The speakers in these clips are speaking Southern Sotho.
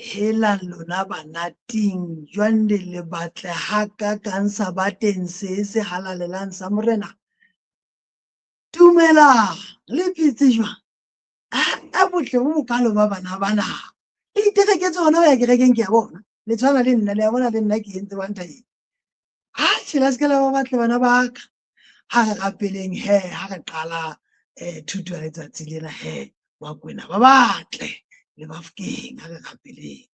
Helang lona banating, jwale le batle hakakang sabateng se se halalelang sa Morena. Dumelang, le phetse jwang? A botle bo bokalo ba bana bana. Le itereketse hona ho ya kerekeng ke a bona. Le tshwana le nna, le a bona le nna ke entse banta eng. Atjhe, la se ke la ba batle bana ba ka. Ha re rapeleng he, ha re qala thuto ya letsatsi lena he, Bakwena ba batle le Bafokeng, ha re rapeleng.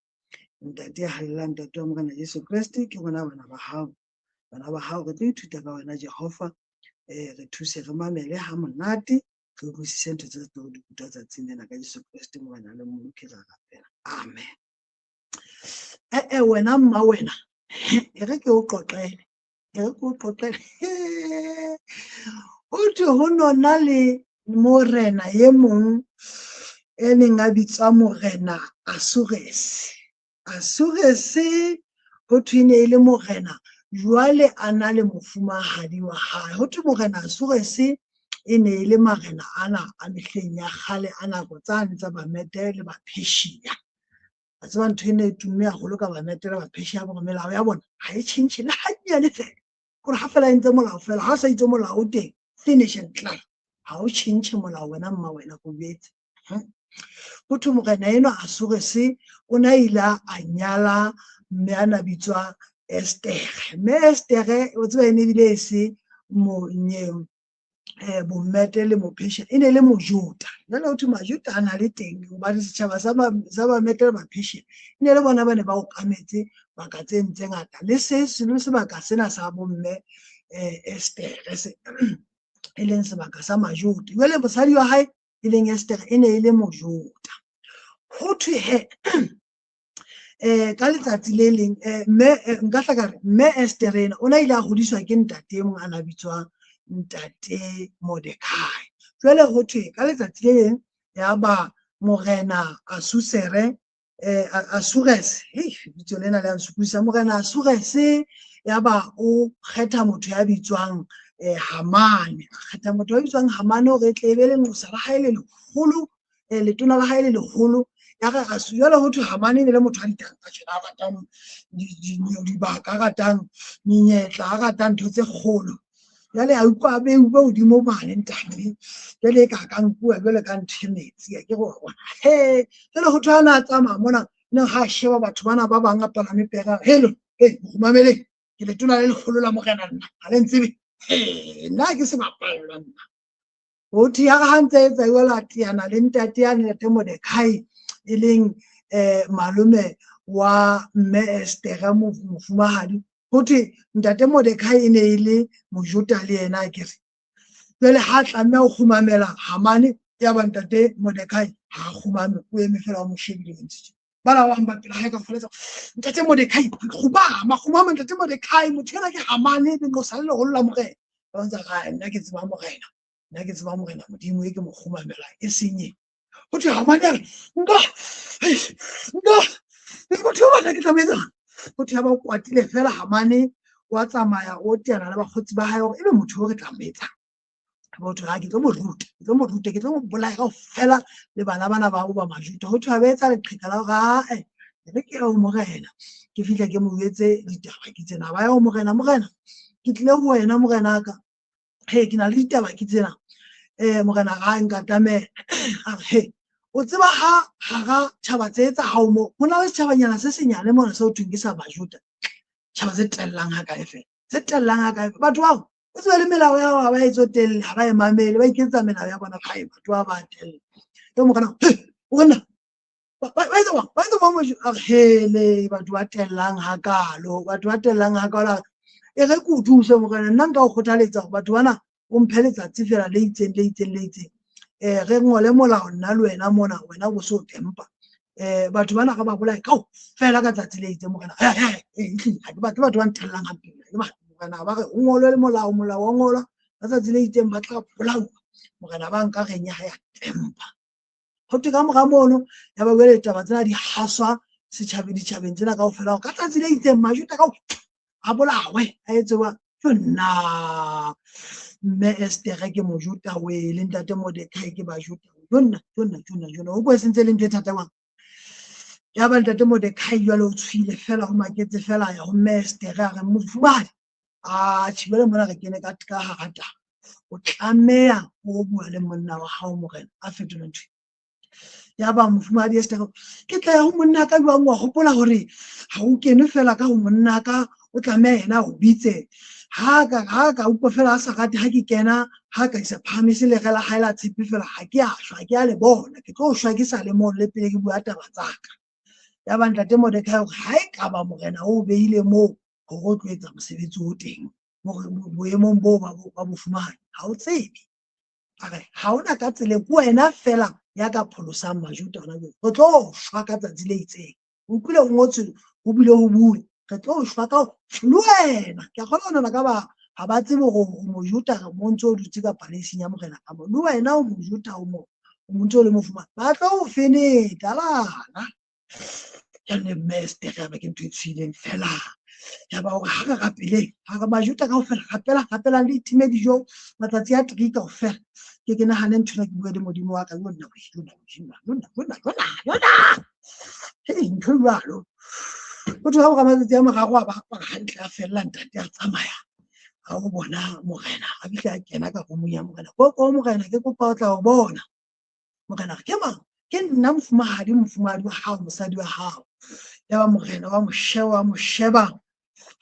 Ntate ya halalelang, Ntate wa Morena Jesu Kreste, ke rona bana ba hao. Bana ba hao re tlo ithuta ka wena Jehova. Re thuse re mamele ha monate, re utlwisise ntho tse tlo di utlwa tsatsing lena ka Jesu Kreste Morena le Mmoloki ra rapela. Amen. Eh wena mma wena, e re ke o qoqele. E re ke o qoqele. Ho thwe ho nona le morena e mong e neng a bitswa Morena Asurese. Asurese ho thwe e ne e le morena jwale a na le mofumahadi wa hae. Ho thwe Morena Asurese e ne e le marena ana a mehleng ya kgale a nako tsane tsa Bamede le Bapersia. Wa tseba ntho ena e tumme haholo ka Bamede le Bapersia hore melao ya bona ha e tjhentjhe le hannyane feela. Kore ha feela e ntse molao feela, ha o sa itse molao o teng, finish and klaar. Ha o tjhentjhe molao wena mma wena ko jwetse. Ho thwe morena enwa Asurese o ne a ile a nyala mme a na bitswa Estere. Mme Estere o tseba e ne ebile e se bommete le mophesha, e ne le Mojota. Jwale ho thwe Majota a na le teng hobane setjhaba sa Bamete le Baphesha e ne le bona ba ne ba okametse baka tse tse ngata le se le sebaka sena sa bomme Estere se e leng sebaka sa Majota. Jwale mosadi wa hae e leng Estere e ne e le Mojota. Ho thwe he ka letsatsi le leng mme nka hla ka re mme Estere ena o ne a ile a hodiswa ke ntate e mong a na bitswang ntate Mordekai. Jwale ho thwe ka letsatsi le leng ya ba morena Asusere Asures, hei bitso lena le a nsokodisa, morena Asures ya ba o kgetha motho ya bitswang Hamane. A kgetha motho ya bitswang Hamane hore e tle e be lenqosa la hae le leholo, letona la hae le leholo. Ya re jwale ho thwe Hamane e ne le motho wa ditaba tjena, a ratang dibaka, a ratang menyetla, a ratang ntho tse kgolo. Jwale a utlwa a beuwe hodimo mane ntate, jwale e ka ka nkuwa jwale ka ntho e metsi, a ke re wa bona. He, jwale ho thwe ha na a tsamaya mona, ne ha a sheba batho bana ba bang a palame pere, a re, hello, hey, mokgumameleng, ke letona le leholo la morena nna, ha le ntsebe. He, nna ke sebapallwa nna. Ho thwe ya re ha ntse etsa jwalo a teana le ntate yane, ntate Mordekai, e leng malome wa mme Estere mofumahadi. Ho thwe ntate Mordekai e ne e le Mojota le yena akere. Jwale ha tlameha ho kgumamela Hamane, ya ba ntate Mordekai ha kgumame, o eme fela o mo shebile o ntse tje. Ba bang ba pela hae kaofela tsa ntate Mordekai, kgumama, kgumama ntate Mordekai, motho ena ke Hamane, lenqosa le leholo la morena. Ba ntse re, nna ke tseba morena, nna ke tseba morena Modimo e ke mo kgumamelang, e seng ena. Ho thwe Hamane a re, nka, nka, motho o batla ke tla mo etsang? Ho thwe ha ba kwatile fela Hamane wa tsamaya o teana le bakgotsi ba hae hore ebe motho o re tla mo etsang. Ho thwe ha ke tlo mo ruta, ke tlo mo ruta, ke tlo mo bolaya kaofela le bana bana ba bo ba Majuda. Ho thwe ha ba etsa leqheka la hore ae, re ke ho morena, ke fihla ke mo jwetse ditaba ke tsena. Ba ya ho morena, morena, ke tlile ho wena morena ka. He, ke na le ditaba ke tsena. Morena a nkatamela, a re, he, o tseba ha hara tjhaba tse tsa hao mo, ho na le setjhabanyana se senyane mona se ho thweng ke sa Bajuda. Tjhaba tse tellang ha kae fela, tse tellang ha kae. Batho bao, o tsebe le melao ya ha ba e tsotelle, ha ba e mamele, ba iketsetsa melao ya bona, hai, batho ba ba tella. Eo morena, he, o re nna, ba etsa jwang? Ba etsa jwang motho? A re, hele, batho ba tellang hakalo, batho ba tellang hakalo. E re ke o thuse morena, nna nka o kgothaletsa hore batho bana o mphe letsatsi fela le itseng, le itseng, le itseng. Re ngole molao nna le wena mona, wena bo so tempa. Batho bana re ba bolaye kaofela ka tsatsi le itseng morena. He, he, he, ehlile, ha ke batle batho ba ntellang hampe. Ha ke batle morena, ba re o ngolwe le molao, molao wa ngolwa ka tsatsi le itseng ba tla bolauwa. Morena ba nka reng ya hae ya tempa. Ho thwe ka mora mono ya ba jwale taba tsena di haswa setjhabeng, ditjhabeng tsena kaofela hore ka tsatsi le itseng Majuda kao a bolawe, a etse jwang. Jo nna, mme Estere ke Mojuda we, le ntate Mordekai ke Bajuda. Jo nna, jo nna, jo nna, jo nna. O kwa e sentse le ntho e thata jwang. Ya ba ntate Mordekai jwale o tshohile fela, o maketse fela, a ya ho mme Esthere a re, mofumahadi, atjhe jwale mona re kene ka hara taba. O tlameha o bua le monna wa hao morena a fetole ntho. Ya ba mofumahadi Esthere, ke tla ya ho monna ka jwang, wa hopola hore ha o kene fela ka ho monna ka, o tlameha yena o bitse. Ha ka utlwa fela a sa rate ha ke kena, ha ka isa phahamise lere la hae la tshepe fela, ha ke a shwa, ha ke a le bona, ke tlo shwa ke sa le moo le pele ke bua taba tsa ka. Ya ba ntate Mordekai hore ha e ka ba morena o behile moo hore o tlo etsa mosebetsi o teng boemong boo ba bofumahadi, ha o tsebe. A re ha hona ka tseleng, ke wena fela ya ka pholosang Majuda hona jwale. Re tlo shwa ka tsatsi le itseng. O utlwile ho ngotswe, ho bile ho bue, re tlo shwa ka le wena. Ke a kgona ho nahana ka ba ha ba tsebe hore o Mojuda, mo ntso o dutse ka paleising ya morena ka mo. Le wena o Mojuda, o mo ntso o le mofumahadi. Ba tlo o feneta lana. Jwale mme Esthere ya ba ke ntho e tshohileng fela. Ya ba hore ha re rapeleng, ha re Majuda kaofela, rapela, rapelang le itime dijo matsatsi a 3 kaofela. Ke nahane ntho ena, ke bue le Modimo wa ka, yo nna, yo nna, yo nna, yo nna, yo nna, yo nna, yo nna. Hei, ntho e jwalo. Ho thwe ha mora matsatsi a mararo a ba apara hantle, a fella ntate a tsamaya. A o bona morena, a fihla a kena ka roomong ya morena. Koko morena, ke kopa o tla o bona. Morena, ke mang? Ke nna mofumahadi, mofumahadi wa hao, mosadi wa hao. Ya ba morena wa mo sheba, wa mo sheba.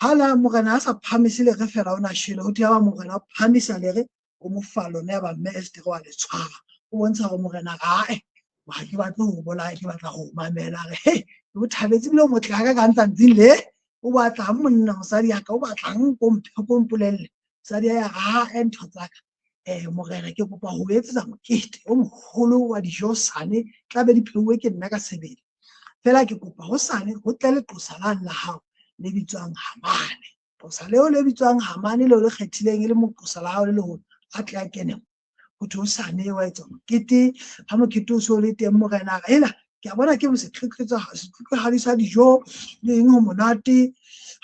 Ha la morena a sa phahamise lere fela, o na shwele. Ho thwe ya ba morena o phahamisa lere, o mo fa lona, ya ba mme Esthere wa le tshwara. O bontsha hore morena ha ha ke batle ho bolaya, ke batla ho mamela. A re, he, ke o thabetse ebile o motle ha ka ka ntsantseng le. O batlang monna, mosadi ya ka, o batlang ko mphe, ko mpolelle. Mosadi ya re, ha ntho tsa ka. Morena, ke kopa ho etsetsa mokete o moholo wa dijo hosane, tla be di pheuwe ke nna ka sebele. Fela ke kopa hosane ho tle leqosa lane la hao le bitswang Hamane. Qosa leo le bitswang Hamane leo le kgethileng e le moqosa la hao le leholo, a tle a kene. Ho thwe hosane wa etsa mokete, ha mokete o so le teng morena a re, hela, ke a bona ke setlhotlhehadi sa dijo le eng ho monate.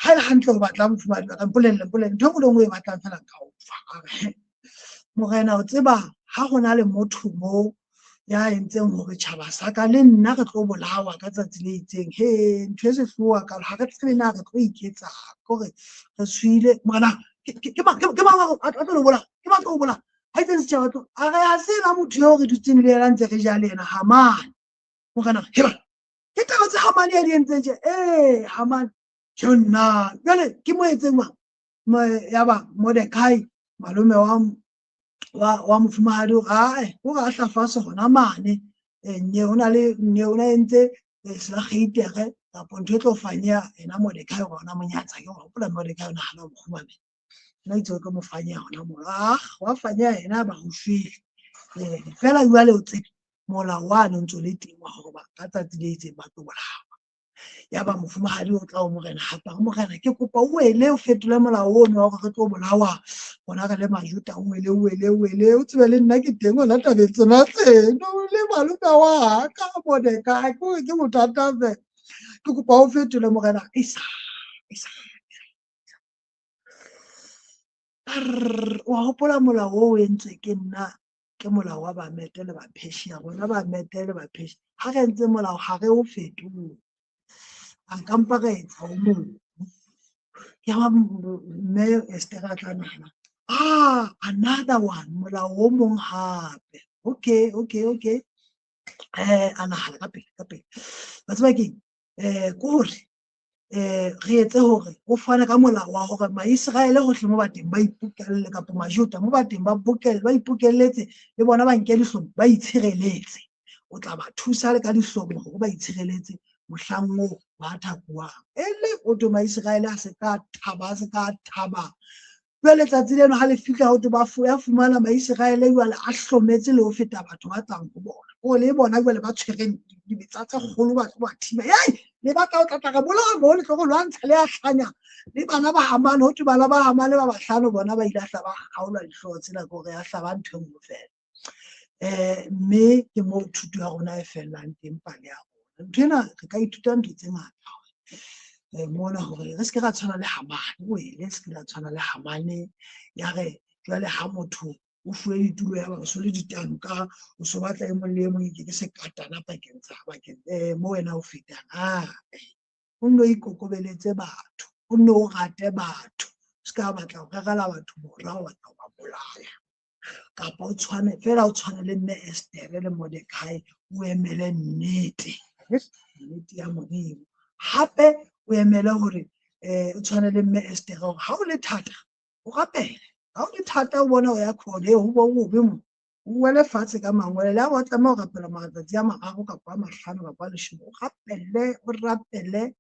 Ha e le hantle o batlang mofumahadi wa ka, mpolelle, mpolelle, ntho e nngwe le nngwe e batlang fela nka o fa. A re, he, morena o tseba ha ho na le motho moo ya entseng hore tjhaba sa ka le nna re tlo bolawa ka tsatsi le itseng. He, ntho e sehloho ka ha re tsebe na re tlo iketsang, hore re tshohile. Morena, ke mang a tlo le bolaya? Ke mang a tlo o bolaya? Ha itseng setjhaba tlo, a re ha se yena motho eo re dutseng le yena ntse re ja le yena, Hamane. Morena, he ba, ke taba tse Hamane ya di entseng tje? Eh, Hamane, tjho nna. Jwale ke mo etseng mang? Ya ba Mordekai, malome wa mofumahadi, o re, ae, o re a hla fatshe hona mane. Nye o na le, nye o na entse selakgeitere kapa ntho e tlo fanyeha yena Mordekai hore ona monyatsa. Ke hore hopola Mordekai o nahana ho mo kgumamela. Nna itse o tlo mo fanyeha hona moo. Ah, wa fanyeha yena ba ho shwele. Fela jwale o tsebe molao wane o ntso le teng wa hore ba ka tsatsi le itseng ba tlo bolawa. Ya ba mofumahadi o tla ho morena hape, a re, morena, ke kopa o wele o fetole molao ono wa hore re tlo bolawa rona re le Majuda. O wele, o wele, o wele, o tsebe le nna ke teng hona tabeng tsena tseno, le malome wa ka Mordekai, ke hore ke bothata fe. Ke kopa o fetole morena. Isa, isa, isa. Arr, wa hopola molao o entswe ke nna, ke molao wa Bamete le Bapheshia. Rona Bamete le Bapheshia, ha re entse molao ha re o fetole. A ka mpa ra etsa o mong. Ya ba mme Esther a tla nahana, ah, another one, molao o mong hape. Okay, okay, okay. A nahana ka pele, ka pele. Ba tseba keng? Ke hore re etse hore o fane ka molao wa hore Maiseraele hohle mo ba teng ba ipokelle, kapa Majuda mo ba teng ba bokelle, ba ipokelletse le bona ba nke dihlomo, ba itshireletse. O tla ba thusa le ka dihlomo hore ba itshireletse mohlang oo ba thakuwang. E le o thwe Maiseraele a se ka thaba, a se ka thaba. Jwale letsatsi leno ha le fihla ho thwe ba ya fumana Maiseraele jwale a hlometse le ho feta batho ba tlang ho bona. O le bona jwale ba tshwereng dibetsa tse kgolo ba tlo ba thiba. Hei, le batla ho tla tla re bolaya mo, le tlo re lwantsha, le a hlanya. Le bana ba Hamane, ho thwe bana ba Hamane ba bahlano bona ba ile a hla ba kgaolwa dihlooho tsena ke hore ya hlaba ntho e nngwe fela. Mme ke moo thuto ya rona e fellang teng, pale ya rona. Ntho ena re ka ithuta ntho tse ngata mona hore re se ke ra tshwana le Hamane, wele se ke ra tshwana le Hamane ya re jwale ha motho O fuwe ditulo ya ba o so le ditanka, o so batla e mong le e mong e ke ke sekatana pakeng tsa bakeng mo wena o fetang. O nno ikokobeletse batho, o nno o rate batho, o se ka batla ho rerela batho bora, o batla ho ba bolaya. Kapa o tshwane fela, o tshwane le mme Esthere le Mordekai, o emele nnete, nnete ya Modimo. Hape o emele hore o tshwane le mme Esthere hore ha o le thata o rapele. Ha o le thata o bona o ya khone ho bo bobe mo, o wele fatshe ka mangwele. Le ha o tlameha ho rapela matsatsi a mararo kapa a mahlano kapa a leshome, o rapelle, o rapele.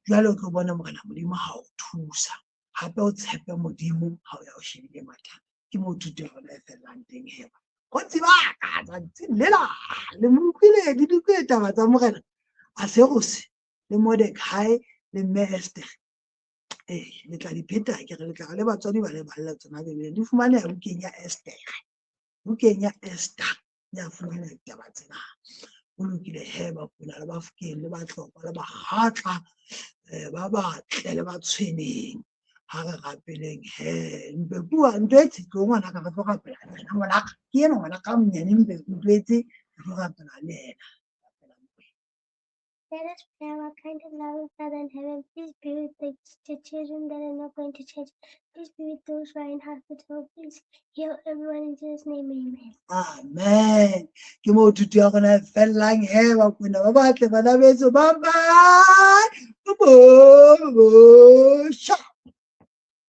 Jwale o tlo bona Morena Modimo ha o thusa. Hape o tshepe Modimo ha o ya o shebile mathata. Ke moo thuto ya rona e fellang teng he. Kgotsi ba ka tsatsing lela le mo utlwile, di utlwile taba tsa Morena Aserose le Mordekai le mme Esther. Le tla di pheta ke re le tla le batswadi ba le balla tsona Bibeleng. Di fumaneha bukeng ya Esther. Bukeng ya Esther ya fumaneha ditaba tsena. Ho lokile he Bakwena le Bafokeng le Batlokwa le Bakgatla ba batle le ba tshweneng. Ha re rapeleng he. Mpekua Ntwetse tlo ngwana ka re tlo rapela le wena ngwanaka. Ke ena ngwanaka a monyane Mpeku Ntwetse, re tlo rapela le yena. Let us pray. Our kind and loving Father in heaven, please be with the children that are not going to church. Please be with those who are in hospital. Please heal everyone in Jesus' name. Amen. Amen. Ke moo thuto ya rona e fellang he Bakwena ba batle bana beso. Bye bye. Bo bo bo. Sha.